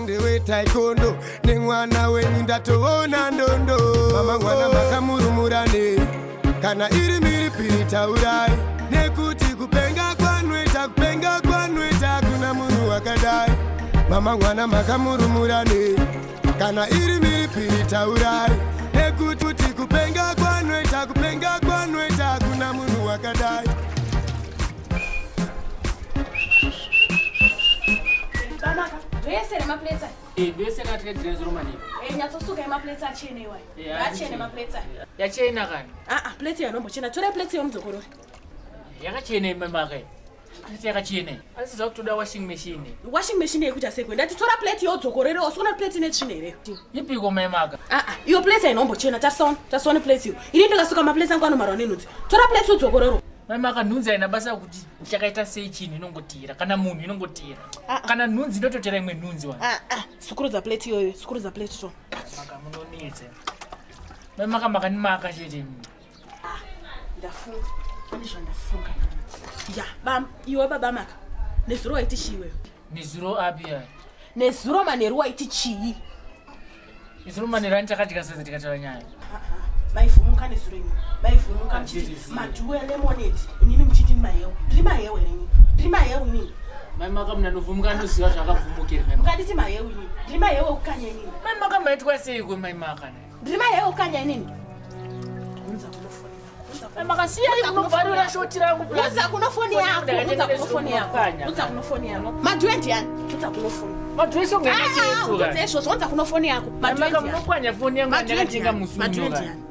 ndewe taekwondo. Nemwana wenyu ndatoona ndondo. Mama mwana makamurumurane, kana iri mhiripiri taurai, nekuti kupenga kwanoita, kupenga kwanoita, kuna munhu wakadai. Mama mwana makamurumurane, kana iri mhiripiri taurai, nekuti kupenga kwanoita, kupenga kwanoita, kuna munhu wakadai. Bamaka, zvese nemaplates aya. Eh, vese katikadzira zuro manini. Eh, nyatsosuka emaplates achene iwayo. Eh, Achene maplates aya. Yachena kani. Ah ah, plate yanombochena. Tora plate yomudzokorore. Yakachena imamaka. Plate yakachena. Asi zvakutoda washing machine. Washing machine yekuita sei kwenda? Tora plate yodzokorore, usikuona plate ine tsvina here? Ipiko maimaka. Ah ah, iyo plate ainombochena. Tasaona, tasaona plate iyo. Ini ndikasuka maplates angu anomarwa nenhunzi. Tora plate udzokorore. Maimaka, nhunzi haina basa kuti chakaita sei, chinhu inongotera, kana munhu inongotera. Ah, ah. Kana nhunzi inototera imwe nhunzi wa. Ah ah, sukurudza plate iyoyo, sukurudza plate to. Maka munonetsa. Maimaka makanimaka chete. Ndafunga. Pane zvandafunga. Ya, bam, iwe baba Maka. Nezuro waiti chii iwewe? Nezuro api aya? Nezuro manheru waiti chii? Nezuro manheru ani takadya sadza tikataura nyaya. Maivhumuka nezuro imi, maivhumuka muchiti Handizvizivi. madhuwe lemonade, inini muchiti mahewu. Ndiri mahewu here inini? Ndiri mahewu inini? Maimaka munhu anovhumuka anoziva zvaakavhumukira. Maimaka. Mukanditi mahewu inini, ndiri mahewu ekukanya inini? Maimaka maitwa seiko maimaka? Ndiri mahewu ekukanya inini? Unza kunofoni yako, unza kuno- Maimaka siyai munobvarura shoti rangu. Unza kuno foni yako, unza kuno foni yako, unza kuno foni yako. Madhuwe ndiani? Unza kuno foni. Madhuwe Ah, unza izvozvo, unza kuno foni yako. Madhuwe Maimaka ndiani? munopwanya foni yangu Madhuwe yandakatenga ndiani? musi Madhuwe uno. ndiani?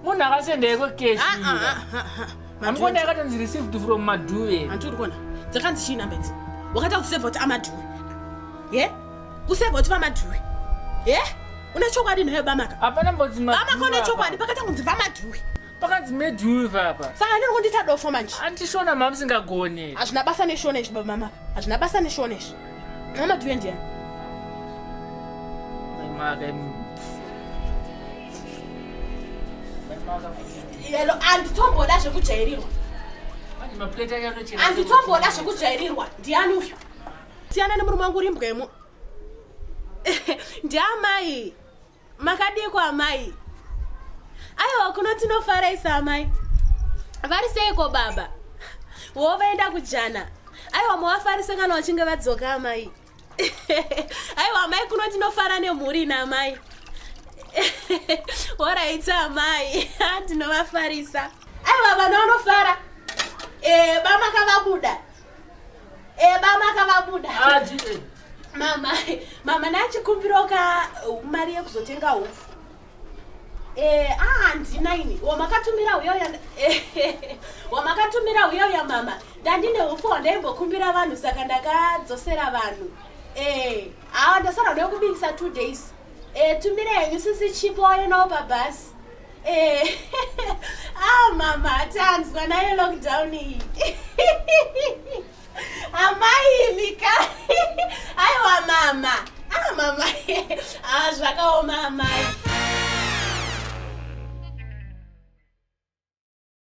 Munhu akasendeko keshi. Ah, ah, ah, ah, ah. Madhuwe Amukona yakatonzi received from Madhuwe. Hanti uri kuona dzakanzi chii namba idzi? Wakaita kuti sevha kuti amadhuwe ye, kusevha kuti vamadhuwe ye. Une chokwadi nhayo bamaka? Hapana mbodzi. Bamaka, une chokwadi? Pakaita kunzi vamadhuwe. Pakanzi Medhuwe apa. Saka ndiri kundiita dofo manje? Andishona mamusingagone. Hazvina basa neshona izvi, baba mamaka, hazvina basa neshona izvi. Vamadhuwe ndiani? Maimaka. Maimaka. Yelo, handitomboda zvekujairirwa. Manje maplate acho anochena. Handitomboda zvekujairirwa. Ndiani uyu? Siyana nemurume wangu, uri imbwa yemu. Ndiamai, makadiko amai? Aiwa, kuno tinofaraisa amai. Vari seiko baba? Wo vaenda kujana. Aiwa, muvafarise kana vachinge vadzoka amai. Aiwa amai, kuno tinofara nemhuri namai. Alright amai, ndinovafarisa. Aiwa, vana vanofara. E, bamaka vabuda. E, bamaka vabuda. Ah, jide. Mama, mama, nachikumbirawo mari yekuzotenga hupfu. Eh, ah, handina ini. Wamakatumira uya, wamakatumira uya uya mama, ndandine hupfu hwandaimbokumbira vanhu, saka ndakadzosera vanhu. Eh, awa ndasara ndokubikisa 2 days. Eh, tumira henyu sisi Chipo ayenawo pabhasi. Eh, ah mama, tanzwa nayo lockdown iyi. Amai mika, aiwa mama, ah mama, ah zvakaoma amai.